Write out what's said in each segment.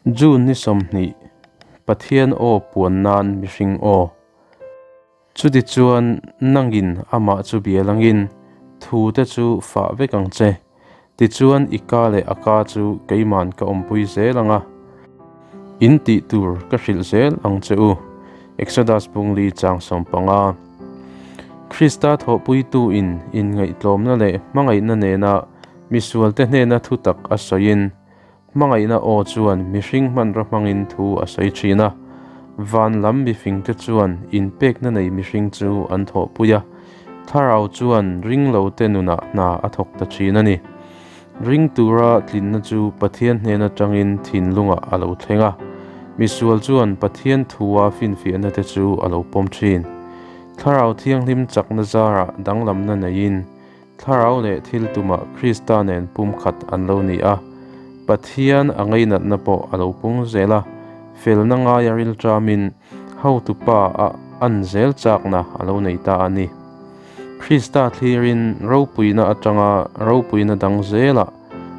June ni 20, Pathian aw puan nan mihring aw. Chutichuan nangin amah chu bia langin thu te chu fah vek ang che. Tichuan i ka leh a ka chu keiman ka awmpui zel ang a, in tih tur ka hrilh zel ang che u. Exodus bungli chang 15. Krista thawhpuitu in inngaihtlawmna leh hmangaihna nena misualte hnena thutak a sawiin, Hmangaihna aw chuan mihring hmanraw hmangin thu a sawi thin a, van lam mifingte chuan inpekna nei mihring chu an thawhpui a, thlarau chuan ringlote nunah hna a thawk ta thin a ni. Ring tura tlinna chu Pathian hnen atangin thinlungah a lo thleng a, misual chuan Pathian thua finfiahna te chu a lo pawm thin. Thlarau Thianghlim chakna zarah danglamna neiin Thlarau leh thil tumah Krista nen pumkhat an lo ni a, Pathian a ngainatna pawh a lo pung zel a, felna ngaia rilṭamin hotupa a an zel chakna a lo nei ta a ni. Krista thlirin ropuina aṭanga ropuina dang zelah,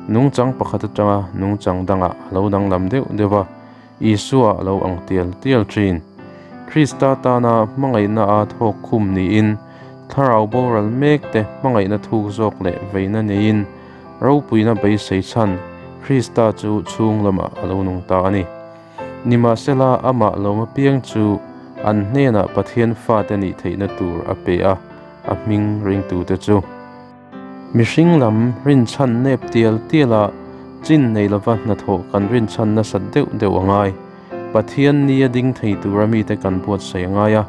nungchang pakhat aṭanga nungchang dangah a lo danglam deuh deuh a, Isua a lo ang tial tial thin. Krista tana hmangaihna a thawk khum niin thlarau boral mek te hmangaihna thuk zawk leh veina neiin ropuina beisei chhan Krista chu chhung lamah a lo nung ta a ni. Nimahsela amah lawm apiang chu an hnenah Pathian fate nih theihna tur a pe a, a hming ringtute chu. Mihring lam rinchhan nep tial tiala chin nei lova hnathawh kan rinchhan nasat deuh deuh a ngai. Pathian nia ding thei tura mite kan buatsaih a ngai a.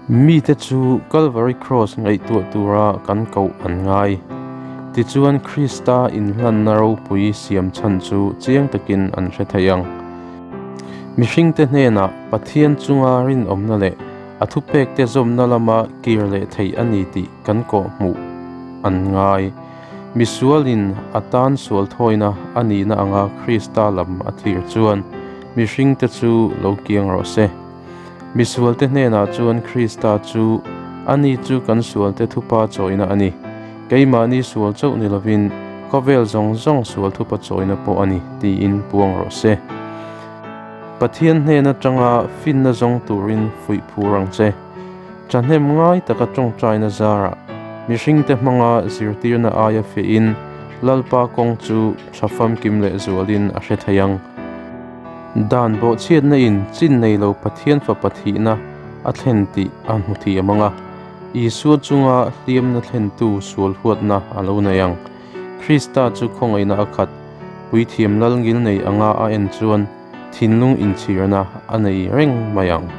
Mite chu Calvary Cross ngaihtuah tura kan koh an ngai. Tichuan Krista inhlanna ropui siam chhan chu chiang takin an hre thei ang. Mihringte hnenah Pathian chunga rinawmna leh a thupekte zawmna lama kir leh theih a ni tih kan kawhhmuh an ngai. Misualin a tan sual thawina a nihna anga Krista lam a thlir chuan mihringte chu lo kiang rawh se. Misualte hnenah chuan Krista chu ani chu kan sualte thupa chawina a ni. Keimahni sual chauh ni lovin khawvel zawng zawng sual thupa chawina pawh a ni tiin puang rawh se. Pathian hnen atanga finna zawng turin fuih phur ang che. Thahnem ngai taka tawngtaina zarah mihringte hmanga zirtirna aia fehin Lalpa kawng chu tha famkim leh zualin a hre thei ang. Dan bawhchhiatna in chin nei lo Pathian fapa thihna a thlen tih a hmu thiam ang a, Isua chunga hliamna thlentu sual huatna a lo nei ang. Krista chu khawngaihna a khat, puithiam lal ngil nei anga a en chuan thinlung inchhirna a nei reng mai ang.